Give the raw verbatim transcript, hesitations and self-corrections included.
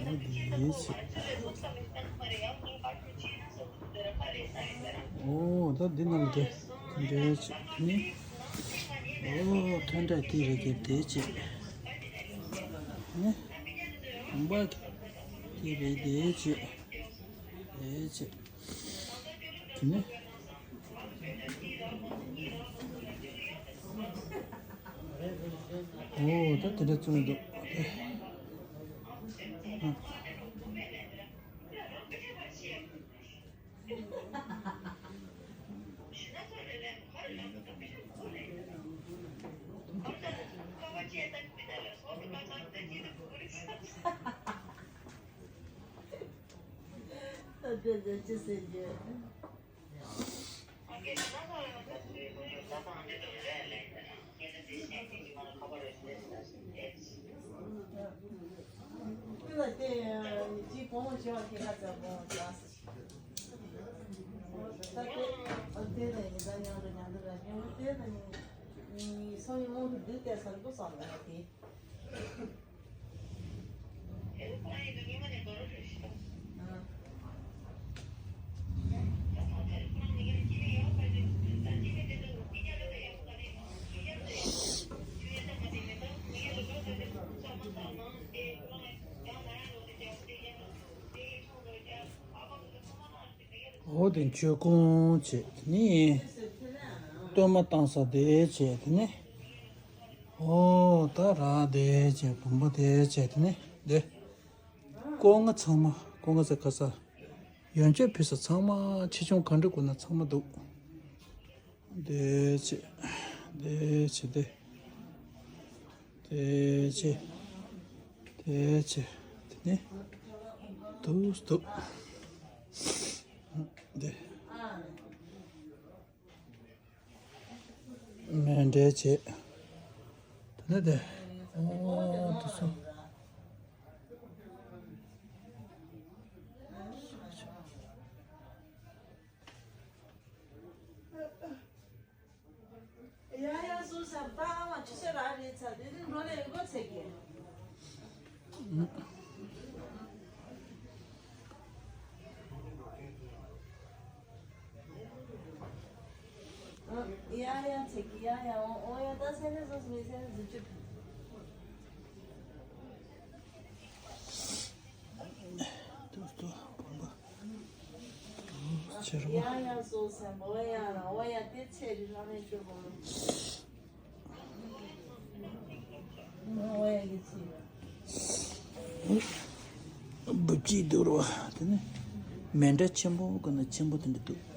འདི་ཡིན་ཞིག་ཨོ་ད་འདི་ནང་དེ་འདྲའི་ཞིག་ནི། ཨོ་ཐོན་འདྲ་དེ་རེད་ཀྱི་དེ་ཅིག་ནི། བུམ་པ་གི་དེ་རེད་དེ་ཅིག་དེ་ཅིག་དེ་ནི། ཨོ་ད་དེ་འདྲ་བཙུགས་འདུག་ད་དེ་ལས་ཅི་ཟེར་རྒྱུ། འོ་དེ་མཆོད་ཀོང་བྱས་དེ་ནི། གཏོར་མ་བཏང་ས་དེ་བྱས་དེ་ནི། ཨོ་ད་ར་དེ་བྱས་བུམ་པ་དེ་བྱས་དེ་ནི་དེ། སྐོར་ལྔ་ཚང་མ་སྐོར་ལྔ་ཟེར་ག་ས། ཡོན་ཆབ་ཕུལ་ས་ཚང་མ་ཆེ་ཆུང་ག་འདྲ་དགོས་ན་ཚང་མ་འདུག་དེ་བྱས་དེ་བྱས་དེ། དེ་བྱས་དེ་བྱས་དེ་ནི་འདུག་འདུག་དེ། མཎྜལ་བྱས། དེ་ནས་དེ། ཨོ་དེ་སོ། ཡ་ཡ་སུ་ས་པ་ཨ་མ་ཆུ་ཚོད་ར་རེད་ཚ་དེ་དེ་འགྲོ་ལས་ཡོད་གོ་ཚེ་གེ། ཡ་ཡ་ཚེ་གེ་ཡ་ཡ་ཨོ་ཨོ་ཡ་ད་སེ་ནེ་སོ་སི་མི་སེ་ནེ་ཟུ་ཅུ། ཏུ་ཏུ་བུམ་པ། ཏུ་ཕྱི་རུ། ཡ་ཡ་སོ་སམ་འོ་ཡ་ལ་འོ་ཡ་དེ་ཚེ་རི་ལ་མེ་ཤོ་གོ། འོ་ཡ་གི་ཚེ། འབུབ་ཅིག་འདུག་རོ། དེ་ནི་མཎྜལ་ཆེན་པོ་ག་ན་ཆེན་པོ་དེ་འདྲ་འདུག